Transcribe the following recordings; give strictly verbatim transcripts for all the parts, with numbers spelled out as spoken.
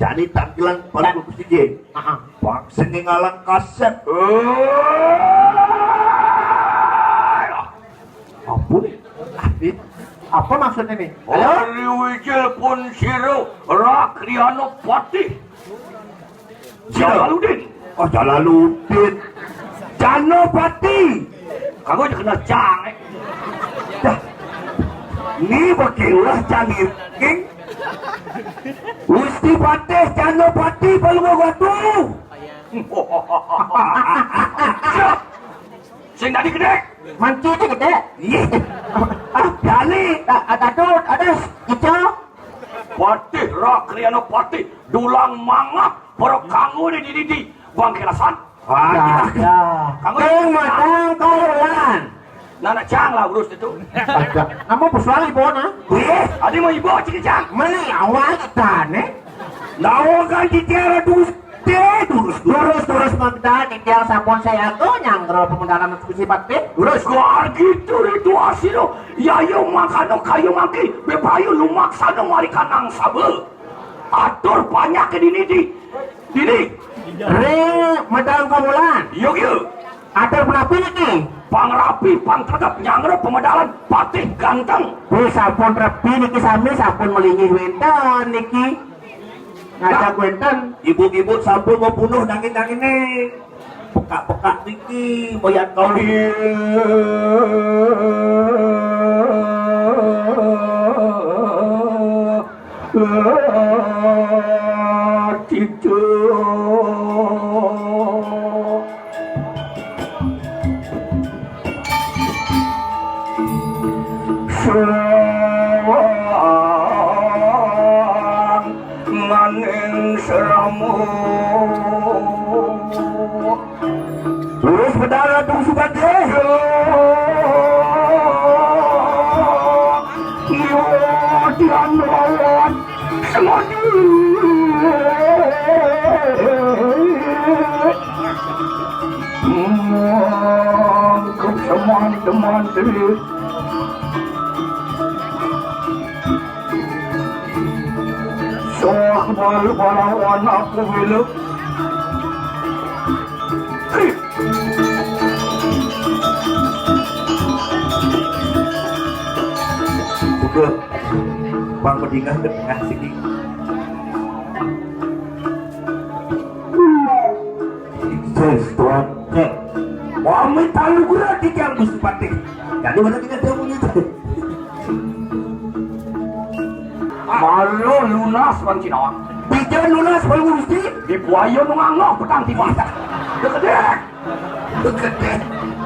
Jani tangkilan paling bagus iki. Heeh. Bang sing ngalang kasep. Ampun. Apa maksudnya nih? Halo? Ari Wijil pun sira Rakriano Patih. Jalaluddin. Oh, Jalaluddin. Janopati. Kagak aja kena cang, eh. Dah. Ini pakai ulah cangir, King. Gusti Patih Janopati Palungguh Watu. Sing tadi gede. Manci itu gede. Iya. Ah, Dali. Ah, ada tuh, ada ijo. Patih Rakriano Patih, dulang mangap, para kanggo di didi, Bang Kelasan. Wah, ya. Kanggo King Madang Kaulan. Nah, nah, cang lah urus itu. Ada. Nama bos lagi, Bon, ah? Wih, ada mau ibu cik cang. Mana awal kita nih? Nawa kan di tiara dus. Teh, durus, durus, durus, magda, titiang sampun sayaga, nyanggra pemendaran diskusi bakti. Durus. Gua gitu ritual sino. Ya, yo, makano kayu mangki, bebayu lumaksana mari kanang saba. Atur banyak ke dini, di. Dini. Ring Madang Kamulan. Yo, yo. Atur penapi niki. Pang rapi, pang tegep, nyanggra pemedalan, patih ganteng. Wih, sampun rapi niki sami, sampun melinggih wenten niki. Ngajak wenten. Ibu-ibu sampun mau bunuh dangin-dangin nih. Pekak-pekak niki, boyat kau. Lah, Cicu. Sawang maning seramu. Terus berdarah dong suka deh. Yo, tiang lawan. Semua. Hmm, teman-teman. Sawah baru balawan aku belok. Udah, Bang Medingah ke tengah sini. Ses, Tuan, cek. Wah, amit anugerah di tiang Gusti Patih. Jadi mana kita tahu punya itu? Malu lunas, Bang Cinawa. Pijen lunas, Bang Gusti. Di buaya nu nganggo petang tiba. Deket deh. Deket deh.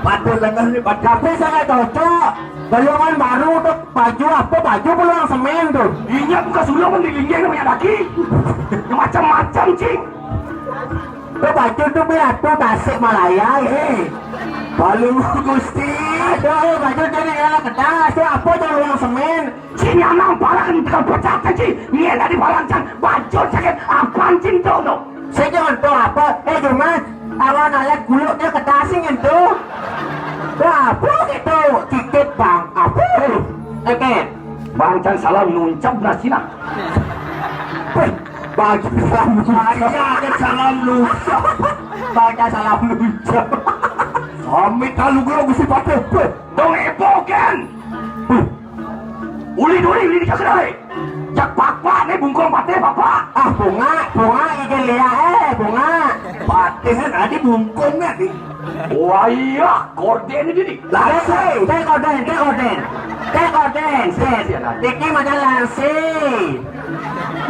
Patih lengah nih, patih. Tapi saya cocok. Golongan baru tuh, baju apa? Baju pulang semen tuh. Iya, bukan sulam di linggeng namanya lagi. Macam-macam, cing. Tuh baju tuh, Bi, atuh Tasik Malaya, eh. Palu Gusti. Aduh, eh, baju jadi ya kedas. Tuh apa tuh ruang semen? Cing, anak parah kan tekan pecah, cing. Nih, tadi parah, cang. Baju sakit apaan, cing, tuh, tuh? Saya jangan tahu apa. Eh, cuma awan ayat guluknya kedas, cing, itu. Tuh apa gitu? Cicit, Bang. Apa? Oke. Bang, can salam nuncap nasina. Weh, bagi salam. Saya ada salam lu. Baca salam lucu. Amit anugerah Gusti Patih. Weh. Dong epoken. Weh. Uli duri, uli dicakrai. Jak papa nih bungkong patih papa. Ah, bunga, bunga, ikan lia, eh, bunga. Patih kan ada bungkongnya nih. Wah iya, korden ini nih. Lah, teh korden, teh korden. Teh korden, sih. Iki macam lansi.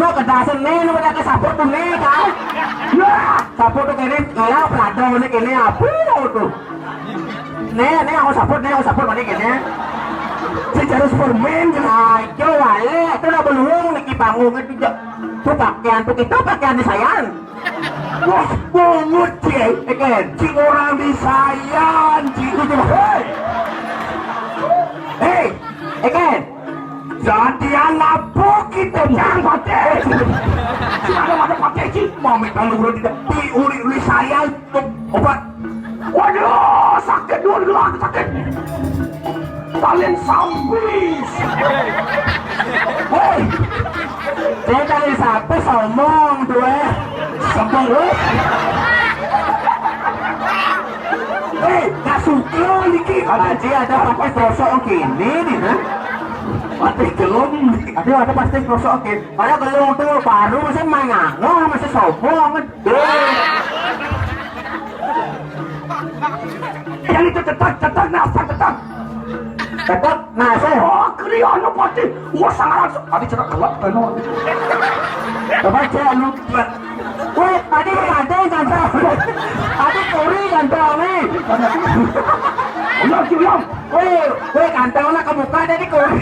Mau ke dasar nih, lu udah ke saput tuh nih, kan? Nah, saput tuh kene, iya, pelado nih kene, apa tuh? Nih, nih, aku saput, nih, aku saput, mana kene? Si Jarus Permen, ayo, wale, itu udah belum, niki panggung itu, tuh pakaian tuh, kita pakaian di sayan. Wah, bungut, Ci. Eken. Cing orang di sayan, Ci. Hei. Hei, Eken. Jadian apa kita yang pakai? Cing ada, ada pakai, Ci. Mami kalau udah tidak diuli-uli sayan, obat. Waduh, sakit dua gelang, sakit. Talen sampis. Hei. Saya talen sampis, omong. Wéh, sebel, wéh. Hei, gak suka niki. Ada, ada pakai krosok kene nih, ha? Pakai gelung. Aduh, ada pasti krosok kene. Padahal gelung tuh baru masih mangano, masih sombong. Yang itu cetak, cetak, nasa, cetak. Cetak, nasa. Oh, keri anu pati. Wah, sangat. Tadi cetak gelap kan. Coba cek lu. Weh, tadi ada yang ganteng. Tadi kori ganteng nih. Ulang, ulang. Weh, weh, ganteng lah ke muka tadi kori.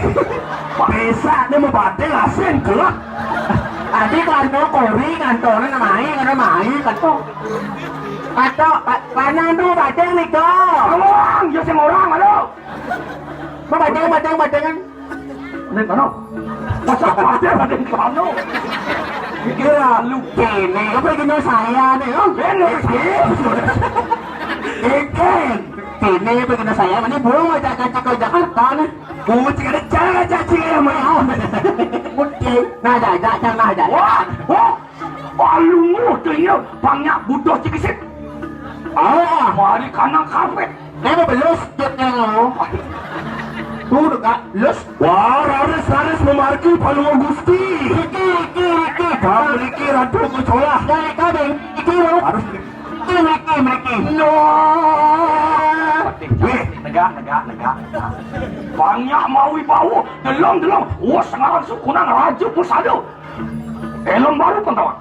Bisa nih mau batin asin gelap. Tadi ganteng kori ganteng nih main, nih main ganteng. Kato, pa-, panang tu badeng ni ko. Orang, ya sing orang, aduh. Mau badeng, badeng, badengan. Ni kono. Masa badeng, badeng kono. Gila, lu kene, apa gini saya ni, oh? Kene, kene. Kene, apa gini saya, ini burung aja kancing ke Jakarta ni. Kucing ada cara cacing ya, mau. Kucing, nah, ada, ada, ada, ada. Wah, wah. Alunguh teuing, banyak budoh cikesit. Ah, mari kanang karpet. Dia mau belus, dia mau. Tuh, dekat, belus. Wah, raris, raris memargi Palungguh Gusti. Iki, iki, iki. Pak Riki Ratu Kecolah. Dari kabin, iki, lo. Harus. Iki, iki, iki. No. Weh. Negak, negak, negak. Banyak mawi bau. Delong, delong. Wah, sekarang sukunan Raja Pusada. Helm baru pun tawa.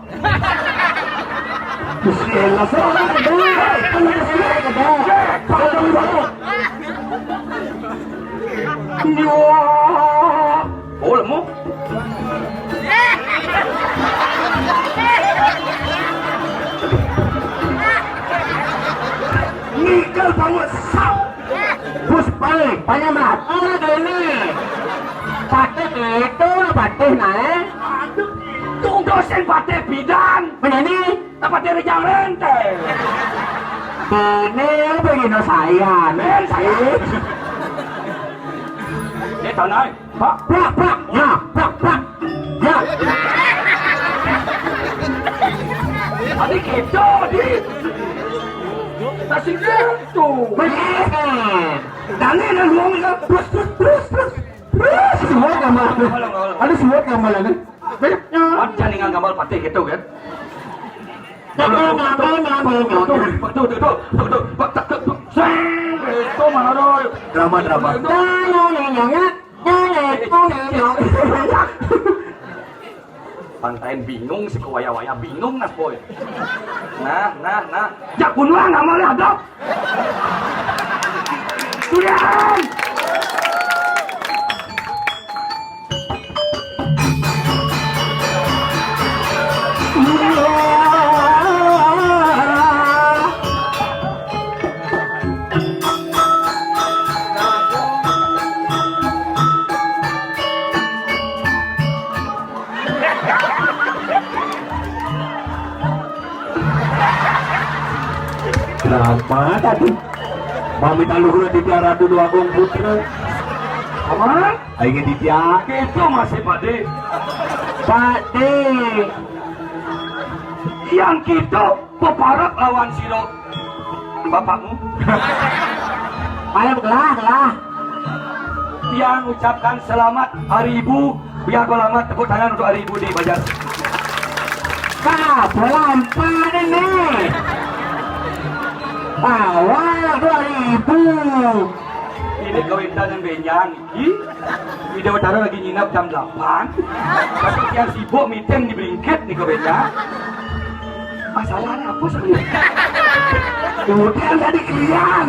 Gusti Allah, selamat, Bang. Yo. Oh, lemu. Nikel bangun, sap. Bus balik, banyak mah. Orang ini. Patih itu, patih naik. Aduh, tunggu sing patih bidan. Mana ni? Patih Rejang Rente. Ini apa gino saya? Ben, saya. Ini tanah. Pak, pak, pak. Ya, pak, pak. Ya. Tadi kita di. Kasih gitu. Bener. Dani dan Wong ya, terus, terus, terus, terus. Terus, semua gambar. Ada semua gambar lagi. Banyak. Jangan dengan gambar patih gitu kan. Tuh, tuh, tuh, tuh, tuh, tuh, tuh, tuh, tuh, tuh, sing, itu mana, Roy? Drama, drama. Pantain bingung si kewaya-waya, bingung nas boy. Nah, nah, nah. Jak bunuhan sama lihat dong. Sudah. Selamat, aduh. Mami taluhur di Ratu Dua Agung Putra. Aman? Ayo, Ditya. Itu masih, Pakde. Pakde. Yang kita peparak lawan siro bapakmu. Ayo, kelah, kelah. Yang ucapkan selamat Hari Ibu, biar berlama tepuk tangan untuk Hari Ibu di Banjar. Nah, pelampa ini. Awal dua ribu. Ini kawitan yang benjang. Ih, Ida Utara lagi nginap jam delapan. Tapi tiang sibuk meeting di Bringkit nih, kau beca. Masalahnya apa sebenarnya? Kemudian tadi kalian.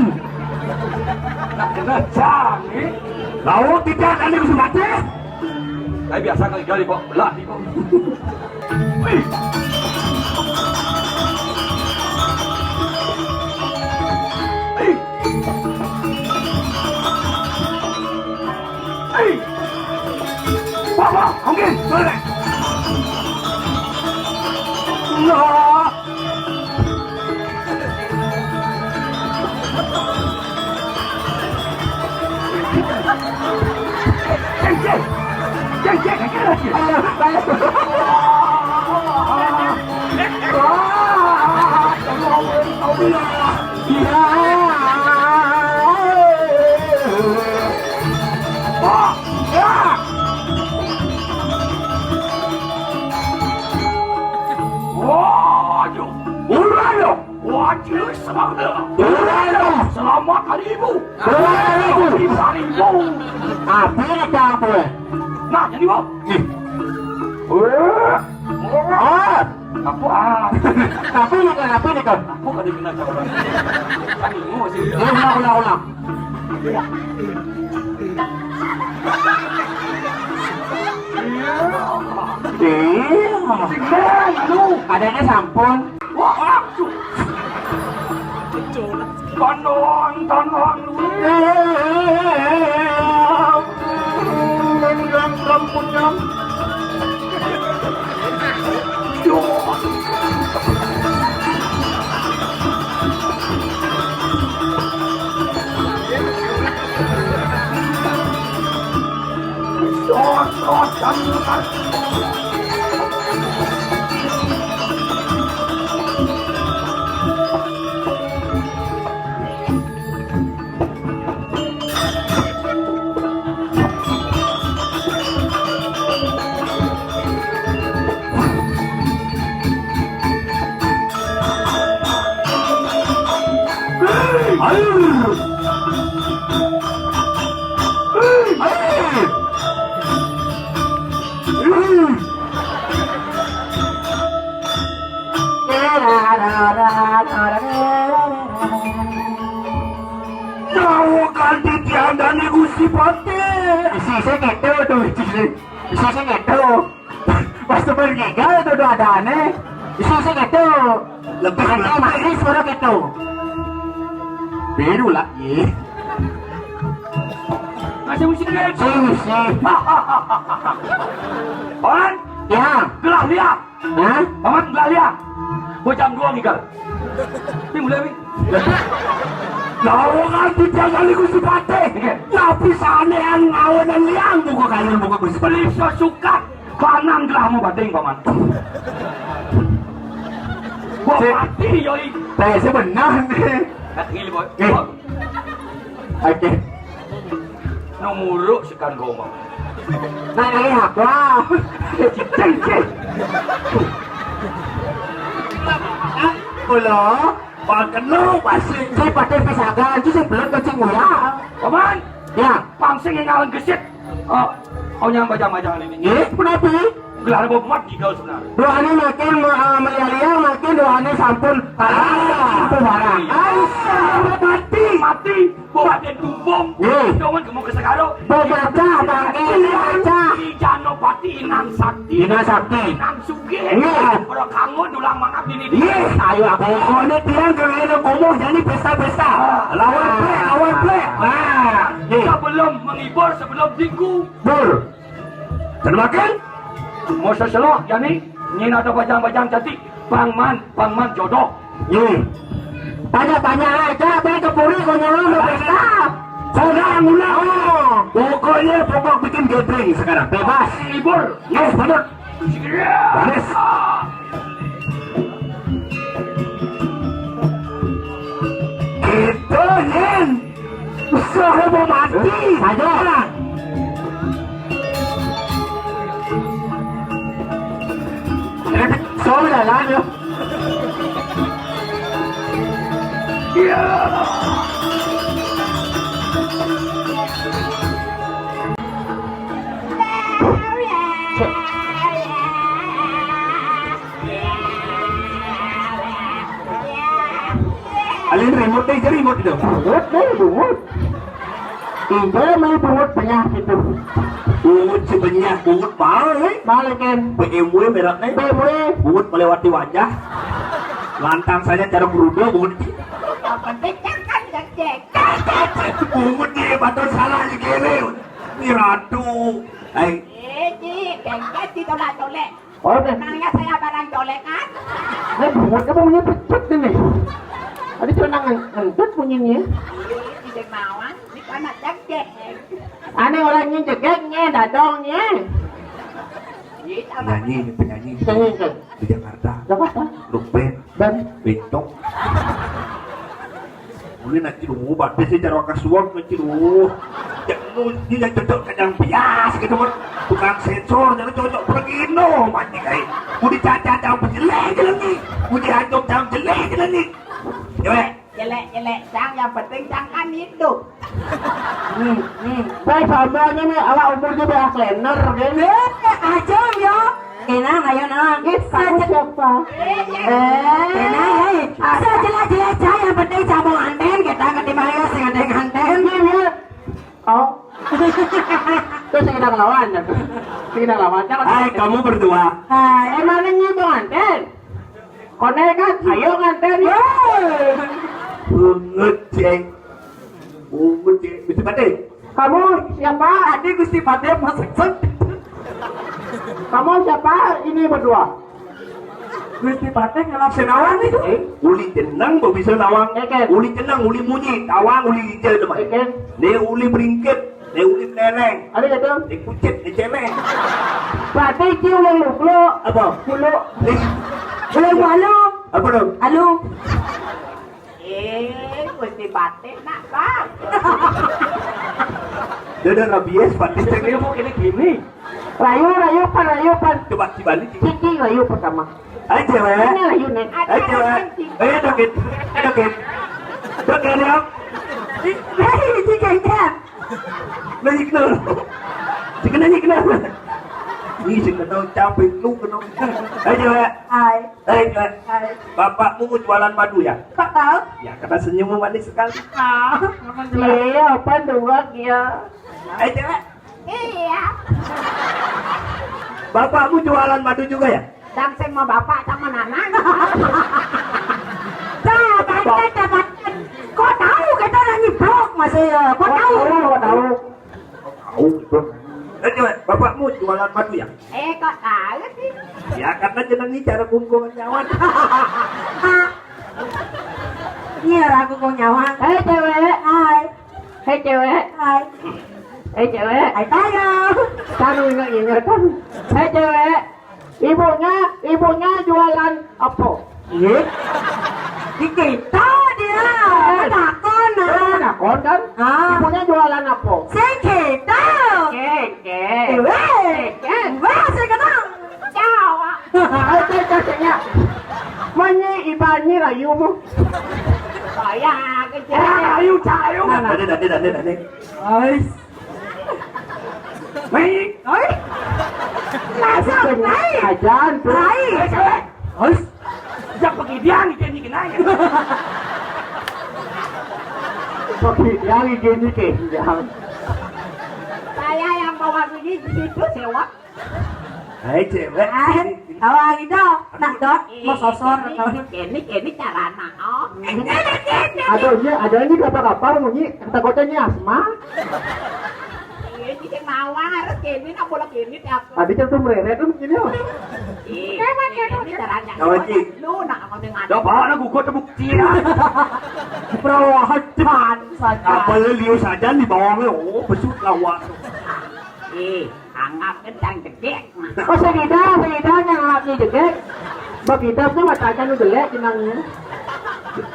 Nak kena cang, eh. Laut tidak ada di Sumatera. Tapi biasa kali gali kok belah nih kok. Wih. Wih. Hei! Wah, wah, mungkin, boleh. Nah. Ceng, ceng. Ceng, ceng, ceng, ceng. Ayo, ayo. Iya. Oh, ya. Waduh, ulah lo. Waduh, selamat. Ulah lo. Selamat hari ibu. Ulah lo. Hari ibu. Apa nak apa? Nah, jadi, Bang. Nih. Wah. Ah. Apa? Ah. Apa ni kan? Apa ni kan? Apa kada kena cakap? Kan ilmu masih. Eh, ulang, ulang, ulang. Iya. Sing, lu. Adanya sampun. Wah, aduh. Tolong, tolong, lu. Yang rambutnya. Nyawa kanti tiandani Gusti Patih. Isi saya gitu tuh, isi saya gitu. Pas temen gigal tuh doa adane. Isi saya gitu. Lebih ada mati suara gitu. Biru lah, iya. Masih musik kan? Sih, sih. Wan, ya, gelah dia. Hah? Paman, gelah dia. Gua jam dua nih, Gal. Ini mulai, Mi. Lawangan tiga kali Gusti Patih. Iya. Tapi sanean ngawenan liang buka kalian buka Gusti Patih. Beli sesukat. Panang gelahmu, Bading, Paman. Gua mati, yoi. Saya sebenarnya. Kat ngil, boy. Eh. Oke. Nomor sekan gomong. Nah, ini apa? Cicing, cicing. Ulo, pakai lu pasti. Saya pakai pisagan, itu saya belum kencing uya. Paman, ya, pangsing yang ngalang gesit. Oh, kau nyang bajang-bajang ini. Iya, kenapa? Gelar bomat gigal sebenarnya. Doanya makin, eh, meliar-liar, makin doanya sampun. Ah, itu barang. Aisyah, mati. Mati. Bawa dia tumbung. Iya. Jangan kamu ke segaro. Bawa gajah, bangke, gajah. Di Janopati Inang Sakti. Inang Sakti. Inang Sugih. Iya. Orang kangen, dulang mangap ini. Iya. Ayo, aku. Pokoknya tiang kena kumuh, jadi pesta-pesta. Lawan plek, lawan plek. Nah, iya. Sebelum menghibur, sebelum tinggu. Bur. Termakan? Mau seselok, ya nih. Nyina ada bajang-bajang cantik. Pangman, pangman jodoh. Nih. Tanya-tanya aja, apa ke puri konyol lu pesta? Saudara mula. Oh. Pokoknya pokok bikin gathering sekarang. Bebas. Libur. Yes, benar. Yes. Kita, Yen. Usaha mau mati. Ayo. Soalnya lah, ya. Iya. Alin remote deh, jadi remote itu. Bungut deh, bungut. Tinggal main bungut penyah gitu. Bungut sebanyak, bungut mahal, eh. Mahal, kan? B M W mereknya. B M W. Bungut melewati wajah. Lantang saja cara berudah, bungut. Apa penting kan, cek, cek. Bungut dia, batur salah, ya, gini. Ini ratu. Hai. Eh, Ji, cek, cek, ditolak-tolak. Oh, deh. Emangnya saya barang colekan? Nah, bungut apa bunyi pecut ini? Tadi cuma ngan-, ngentut bunyinya. Ih, tidak mawon, ini kan anak cek. Aneh orangnya jegegnya, dadongnya. Ih, tambah. Penyanyi, ini penyanyi. Penyanyi, kan? Di Jakarta. Jakarta. Grup band. Band. Bentong. Uli nak ciru, batis si cara kasuang nak ciru. Cek nu, ini yang cocok kadang bias gitu kan. Tukang sensor, jadi cocok pergi no, mati kai. Uli cacat yang jelek jelek ni. Uli hancur yang jelek jelek ni. Cewek. Jelek-jelek, Cang, yang penting Cang kan hidup. Hmm, hmm. Baik, sabarnya nih, ala umur juga beak lener, kan? Eh, aja yo. Kenang, ayo nang. Ih, kamu siapa? Eh, kenang, eh. Sajelas-jelas Cang, yang penting Cang mau nganten, kita ketimbang ya, sing ada nganten. Iya, iya. Oh. Terus saya lawan, ya. Saya lawan, jangan. Hai, kamu berdua. Hai, emang ini mau nganten? Konek kan, ayo nganten. Bungut, Ceng. Bungut, Ceng. Gusti Patih. Kamu siapa? Tadi Gusti Patih masuk sen. Kamu siapa? Ini berdua. Gusti Patih ngelap senawan nih. Eh, uli jeneng, bisa nawang. Eken. Uli jeneng, uli munyi, tawang, uli ijel, teman. Eken. Nih, uli beringkit. Dia uli kelereng. Ada gitu? Dia kucit, dia celeng. Berarti itu ulang lu, lu. Apa? Dulu. Eh. Ulang malu. Apa dong? Alu. Eh, Gusti Batik nak, Bang. Dia udah rabies, Batik. Dia mau gini-gini. Rayu, rayu, pan, rayu, pan. Coba dibalik. Cici rayu pertama. Ayo, cewek. Ini rayu, Nek. Ayo, cewek. Ayo, deket. Deket. Deket, ya. Hei, cici, kan. Nanya kenal. Cik nanya kenal. Ih, cik kenal capek lu kenal. Hai, cewek. Hai. Hai, cewek. Hai. Bapakmu jualan madu ya? Kok tahu? Ya, karena senyummu manis sekali. Ah, iya, apa dua dia? Hai, cewek. Iya. Bapakmu jualan madu juga ya? Dang sing mau bapak sama nanang. Dah, tadi kan dapat. Kok tahu kita orang nyiblok masih ya? Kok tahu? Kok tahu? Tahu gitu. Eh, coba, bapakmu jualan madu ya? Eh, kok tahu sih? Ya, karena jeneng ini cara kungkung nyawan. Iya, aku kok nyawan. Hei, cewek. Hai. Hei, cewek. Hai. Hei, cewek. Hai, tayo. Taruh ingat-ingat kan. Hei, cewek. Ibunya, ibunya jualan apa? Iya. Di kita dia. Eh. Takon, nah. Eh, takon kan? Ah. Ibunya jualan apa? Sing kita. Oke, oke. Eh, weh. Oke. Weh, sing kita. Jawa. Oke, oke, oke, ya. Manyi ibani rayumu. Saya kecil. Eh, ayo, ayo. Nah, nah. Dade, dade, dade, dade. Ais. Mai. Oi. Langsung, mai. Ajan, tuh. Mai. Ais, ais. Ais. Jangan pergi dia nih, dia nih kenanya. Pergi dia nih, dia nih kenanya. Saya yang bawa ini di situ, sewot. Hai, cewek. Hai, awal gitu. Nak dot, mau sosor. Ini, ini, ini cara nak, oh. Aduh, iya, ada ini kapal-kapal, Munyi. Kata kocanya Asma. Iya, ini mawar, harus gini, nak boleh gini, tiap. Tadi kan tuh mereret tuh gini, oh. Ih, ini caranya. Kawan, Ci. Lu nak ngomong ada. Coba, nak gua tebuk, Ci. Perawatan saja. Apa lu liu saja di bawahnya, oh, besut lawan. Ih, anggap kencang jedek. Oh, segida, segida yang anggap ni jedek. Begitu tu mata aja lu jelek jenangnya.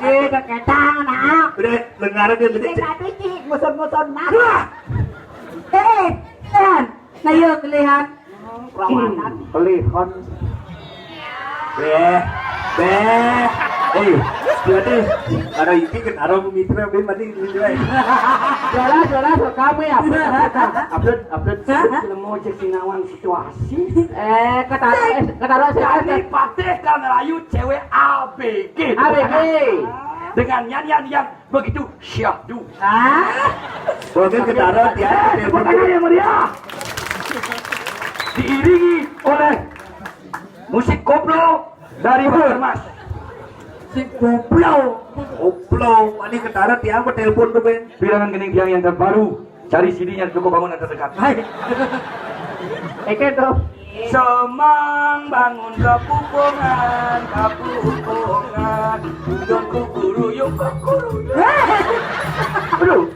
Eh, keketang, nah. Udah, lengar dia Ini jedek. Tadi, Ci, musun-musun, nah. Wah! Eh, Tuhan. Nah, yuk, lihat. Hmm, perawanan. Pelihon. Beh, beh. Eh, berarti ada iki kan arah mitra ben mati mitra. Jelas, jelas, kami upload, upload, upload. Hah? Lemo cek sinawang situasi. Eh, kata, eh, kata saya. Ini patih kan rayu cewek A B G. A B G. Dengan nyanyian yang begitu syahdu. Ah? Oke, kita arah ya. Tepuk tangan yang meriah. Diiringi oleh musik koplo dari Banjarmas. Si koplo. Koplo, ini ketara tiang apa telepon tuh, Ben? Bilangan kening tiang yang terbaru. Cari C D-nya toko bangunan terdekat. Hai. Eke tuh. Semang bangun kapupongan, kapupongan. Udon kukuruyung, kukuruyung. Aduh.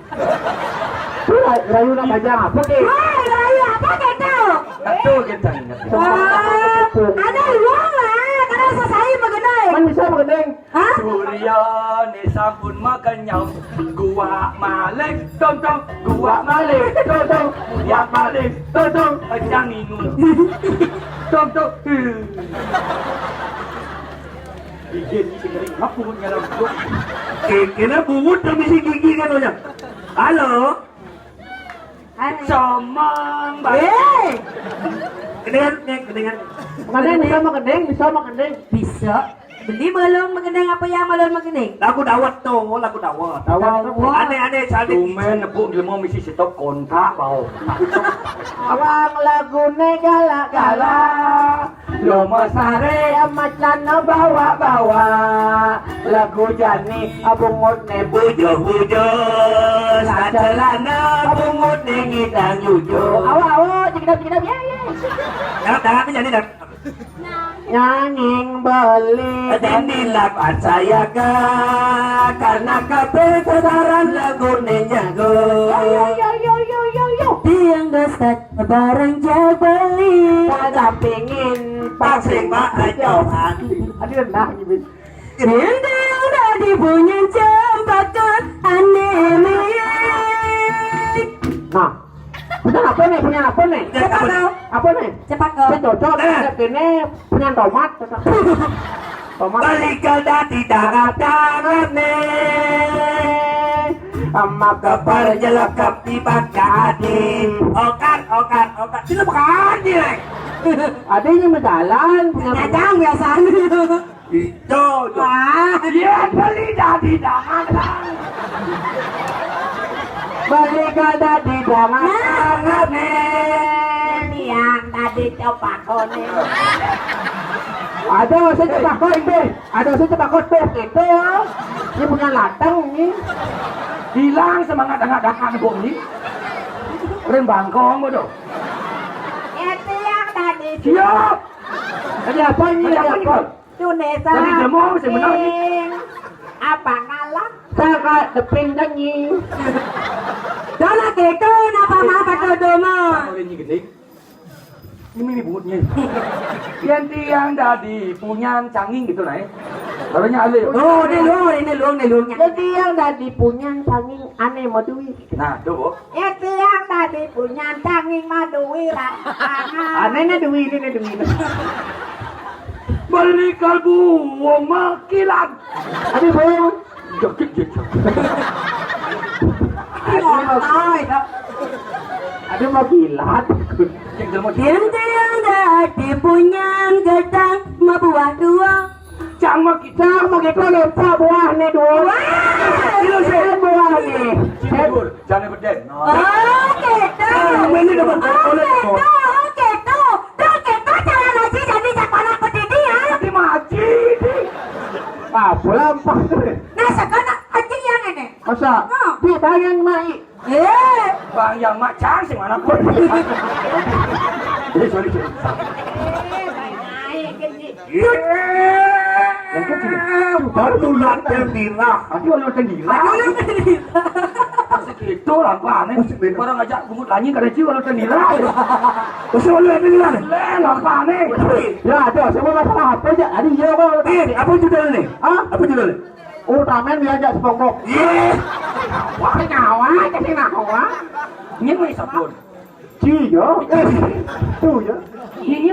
Lu ra-, rayu nak panjang apa, Ki? Woi, rayu apa gitu? Aduh, kita ingat. Wah, ada uang lah, karena selesai mengenai. Kan bisa mengenai. Hah? Suryane sampun makenyang. Guak malih, tong tong. Guak malih, tong tong. Guak malih, tong tong. Aja ngingun. Tong tong. Gigi iki sing ngeri, ngap bungut nyalam. Kene bungut to misi gigi kan, Oya. Halo. Hai. Somang, Bang. Eh. Gedengan, nih, gedengan. Mana bisa magendeng, bisa magendeng. Bisa. Beli belum magendeng apa ya, belum magendeng? Lagu dawet to, lagu dawet. Dawet. Dawet. Aneh-aneh, cantik. Tumen nepuk ilmu misi stop kontak, bau. Awang lagune galak-galak. Lo mesare macan bawa-bawa. Lagu jani abungutne bujuh-bujuh. Sacelana abungutne ngidang jujuh. Awa, awa, cekidap, cekidap, ya, ya. Dah, dah, apa jadi dah? Nanging beli. Dini lapan sayaga. Karena kabeh kedaran lagune nyago. Yo, yo, yo, yo, yo, yo, yo. Tiang dasar barang jabali. Pada pingin pasing mak ajohan. Aduh, nah, gitu. Rindang dadi bunyan cempaka ane meyek. Nah, punya apa nih? Punya apa nih? Cempaka. Apa nih? Cempaka. Saya cocok. Eh. Saya ini punya tomat. Tomat. Balikan dadi darat-darat nih. Sama kepala nyelekap di bangka hati. Okat, okat, okat. Sini bukan nih. Adanya berjalan, punya. Kadang biasanya. Itu, itu. Wah. Dia beli dadi darat. Beli kada di darat. Nah. Yang tadi coba koning. Ada saya coba koning deh. Ada saya coba koning itu. Ini punya latang ini. Hilang semangat anak-anak bu ini. Keren bangkong bodoh. Itu yang tadi. Siap. Tadi apa ini? Tadi apa? Tunesa. Tadi demo, sing bener, nih. Apa ngalah? Saka deping dengi. Dona gitu, napa mah pakai doma? Boleh nyi gending. Ini, ini bungutnya. Yang tiang dadi punyan canging gitu, nah, ya. Barunya ada, ya. Oh, ini luar, ini luar, ini luar. Yang tiang dadi punyan canging ane mau duit. Nah, tuh, Bu. Ya, tiang dadi punyan canging maduwi ra. Ane ne duwi, ini ne duwi. Beli kalbu wong makilan. Ade wong. Jakit, jakit. Ade makilan. Yang tiang dadi punyan gedang mabuah dua. Cang mah kita, cang mah kita lempak buah nih dua. Wah. Ini sih buah nih. Tidur, jangan beden. Oh, gitu. Ini dapat. Oh, gitu. Oh, gitu. Tuh, gitu cara ngaji jadi cak anak pedidi ya. Di maji. Ah, pulang pas. Nah, sekarang anjing yang ini. Masa? Oh. Di tangan mai. Eh. Bang yang macam sih mana pun. Eh, sorry, sorry. Eh, bang naik kan, Ji. Iya. Yang kecil. Baru tulang tendila. Aku lu tendila. Aku lu tendila. Segitu lah, Pak, aneh. Orang ngajak bungut lanyi kada cium lu tendila. Terus lu tendila nih. Leh, apa aneh? Ya, ada, semua masalah apa aja? Ada iya, Bang. Eh, apa judulnya nih? Hah? Apa judulnya? Ultraman diajak SpongeBob. Iya. Wah, nyawa, jadi nyawa. Ini mah sabun. Iya. Eh, tuh ya. Iya.